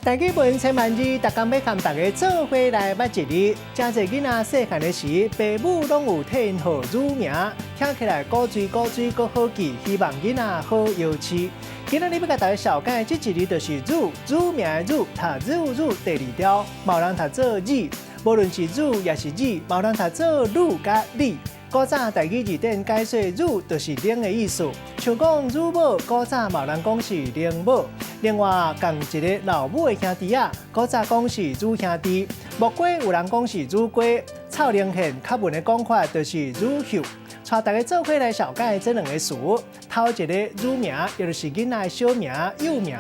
台語文千萬字，逐工欲佮大家做伙來捌一字。誠濟囡仔細漢的時，爸母攏有替𪜶號乳名，聽起來古錐古錐閣好記，希望囡仔好相飼。今仔日欲共大家紹介這一字就是乳，乳名的乳，讀乳乳第二調，嘛有人讀做字，無論是乳抑是字，嘛有人讀做乳佮你。古早台語字典解說乳就是奶的意思，像講乳母，古早嘛有人講是奶母。另外，仝一个老母的兄弟仔，古早講是乳兄弟。木瓜有人講是乳瓜，臭龍諺較文的講法就是乳臭。帶大家做伙來紹介這兩个詞，頭一个乳名，也就是囡仔的小名、幼名。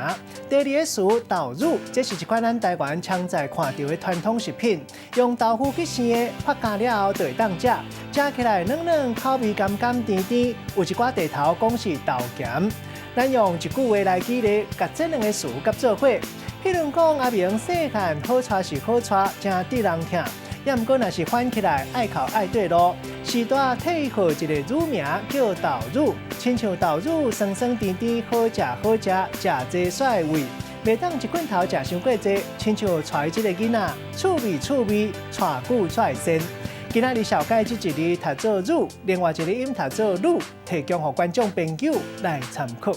第二个詞豆乳，這是一款咱台灣常在看著的傳統食品，用豆腐去生的，發酵了後就會當食，食起來軟軟，口味甘甘甜甜。有一寡地頭講是豆鹹。咱用一句話來舉例，共這兩个詞結做伙。彼如講阿明細漢好娶是好娶，誠得人疼。也毋過若是反起來愛哭愛綴路，序大替伊號一个乳名叫豆乳，親像豆乳酸酸甜甜，好食好食，食濟煞會胃，袂當一棍頭食傷過濟，親像娶這个囡仔，趣味趣味，娶久才會鮮。今仔日紹介這一字讀做乳，另外一个音讀做乳，提供予觀眾朋友來參考。